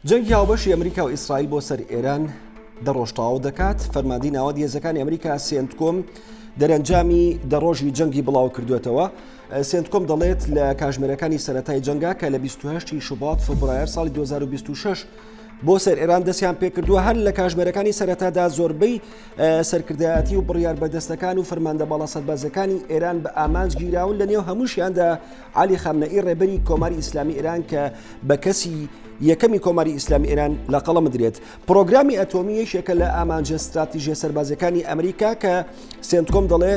جەنگی هاوبەشی ئەمریکا و ئیسرائیل بۆ سەر ئێران دە ڕۆژ تەواو دەکات. فەرماندەی ناوەندی هێزەکانی ئەمریکا سێنتکۆم دەرەنجامی دە ڕۆژی جەنگی بڵاو کردوێتەوە. سێنتکۆم دەڵێت لە کاژمێرەکانی سەرەتای جەنگا کە لە 28 شوبات فبرایەر ساڵی 2026 بۆ سەر ئێران دەستیان پێکردووە هەر لە کاژمێرەکانی سەرەتادا زۆربەی سەرکردایەتی و بڕیار بەدەستەکان و فەرماندە باڵا سەربازەکانی ئێران بە ئامانج گیراون لە نێو هەمووشیاندا عەلی خامنەئی ڕێبەری کۆماری ئیسلامی ئێران کە بە کەسی یەکەمی کۆماری ئیسلامی ئێران لە قەڵەم درێت. پرۆگرامی ئەتۆمی یەکێکە لە ئامانجە ستراتیژیە سەربازیەکانی ئەمریکا کە سێنتکۆم دەڵێ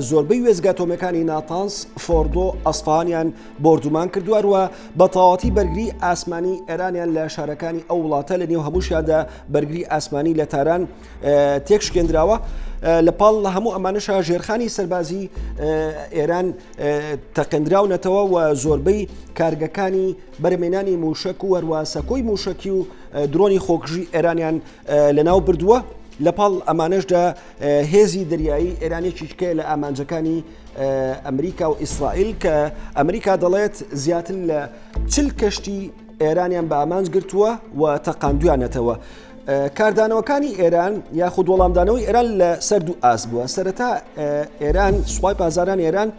زۆربەی وێستگە ئەتۆمیەکانی ناتانز، فۆردۆ، ئەسفەهانیان بۆردومان کردووە هەروە بە تەواوەتی بەرگری ئاسمانی ئێرانیان لە شارەکانی ئەو وڵاتە لە نێو هەمووشیاندا بەرگری ئاسمانی لە تاران تێکشکێندراوە لە پاڵ لە هەموو ئەمانەشا ژێرخانی سەربازی ئێران تەقێندراونەتەوە و زۆربەی کارگەکانی بەرهەمهێنانی مووشەک و هەروە سەکۆی مووشەکی و درۆنی خۆکژی ئێرانیان لەناو بردووە. لە پاڵ ئەمانەشدا هێزی دەریایی ئێران یەکێکە لە ئامانجەکانی ئەمریکا و ئیسرائیل کە ئەمریکا دەڵێت زیاتر لە چل کەشتی ئێرانیان بە ئامانج گرتووە و تەقاندویانەتەوە. کاردانەوەکانی ئێران یاخود وەڵامدانەوەی ئێران لە سەر دوو ئاست بووە سەرەتا ئێران سوپای پاسداران ئێران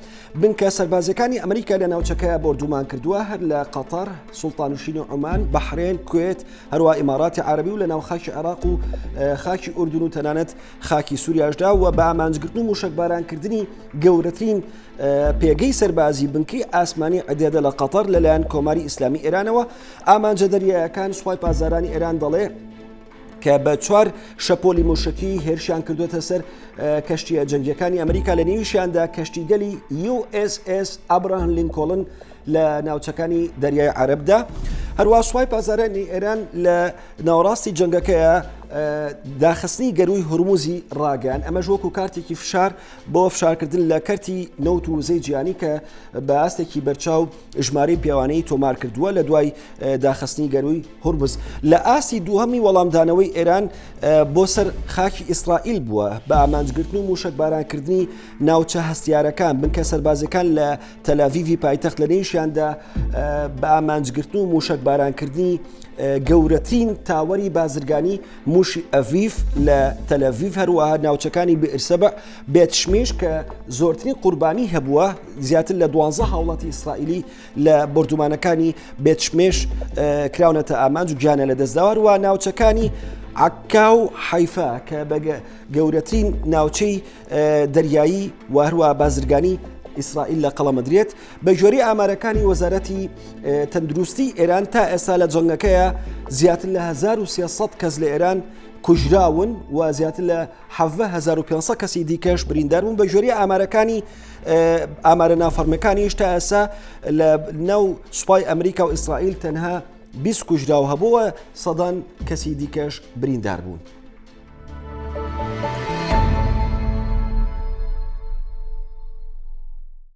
بنکە سەربازیەکانی ئەمریکا لە ناوچەکە بۆردومان کردووە هەر لە قەتەر سوڵتانشین و عومان بەحرێن کوێت هەروە ئیماراتی عربی و لە ناو خاکی عێراق و خاکی ئوردن و تەنانەت خاکی سووریاشدا و بە ئامانجگرتن و موشکبارانکردنی گەورەترین پێگەی سەربازی بنکەی ئاسمانی عدێدە لە قەتەر لەلایەن کۆماری ئیسلامی ئێرانەوە ئامانجە دەریایەکان سوپای پاسدارانی ئێران دەڵێ کە بە چوار شەپۆلی موشکی هێرشیان کردوێتە سەر کەشتیە جەنگیەکانی ئەمریکا لە نێویشیاندا کەشتیگەلی USS ئابراهام لینکۆڵن لە ناوچەکانی دەریای عەرەبدا هەروە سوپای پاسدارانی ئێران لە ناوەڕاستی جەنگەکەیە داخستنی گەروی هورمزی ڕاگەیان ئەمەش وەکو کارتێکی فشار بۆ فشارکردن لە کەرتی نەوت و وزەی جیهانی کە بە ئاستێکی بەرچاو ژمارەی پێوانەی تۆمار کردووە لە دوای داخستنی گەروی هورمز لە ئاستی دووهەمی وەڵامدانەوەی ئێران بۆ سەر خاکی ئیسرائیل بووە بە ئامانجگرتن و موشکبارانکردنی ناوچە هەستیارەکان بنکە سەربازەکان لە تەلاڤیڤی پایتەخت لە نێویشیاندا بە ئامانجگرتن و موشکبارانکردنی گەورەترین تاوەری بازرگانی موشی ئەڤیف لە تەلەڤیڤ هەروەها ناوچەکانی بئرسەبع بێتشمیش کە زۆرترین قوربانی هەبووە زیاتر لە دوانزە هاوڵاتی ئیسرائیلی لە بۆردومانەکانی بێتشمێش کراونەتە ئامانج و گیانە لە دەستداوە هەروەها ناوچەکانی عەکا و حەیفا کە بە گەورەترین ناوچەی دەریایی و هەروەها بازرگانی ئیسرائیل لە قەڵەمەدرێت بە گوێرەی ئامارەکانی وەزارەتی تەندروستی ئێران تا ئێستا لە جەنگەکەیە زیاتر لە 1300 کەس لە ئێران کوژراون و زیاتر لە 1500 کەسی دیکەش بریندار بوون بە گوێرەی ئامارەکانی ئامارە نافەرمەکانیش تا ئێستا لە ناو سوپای ئەمریکا و ئیسرائیل تەنها 20 کوژراو هەبووە سەدان کەسی دیکەش بریندار بوون.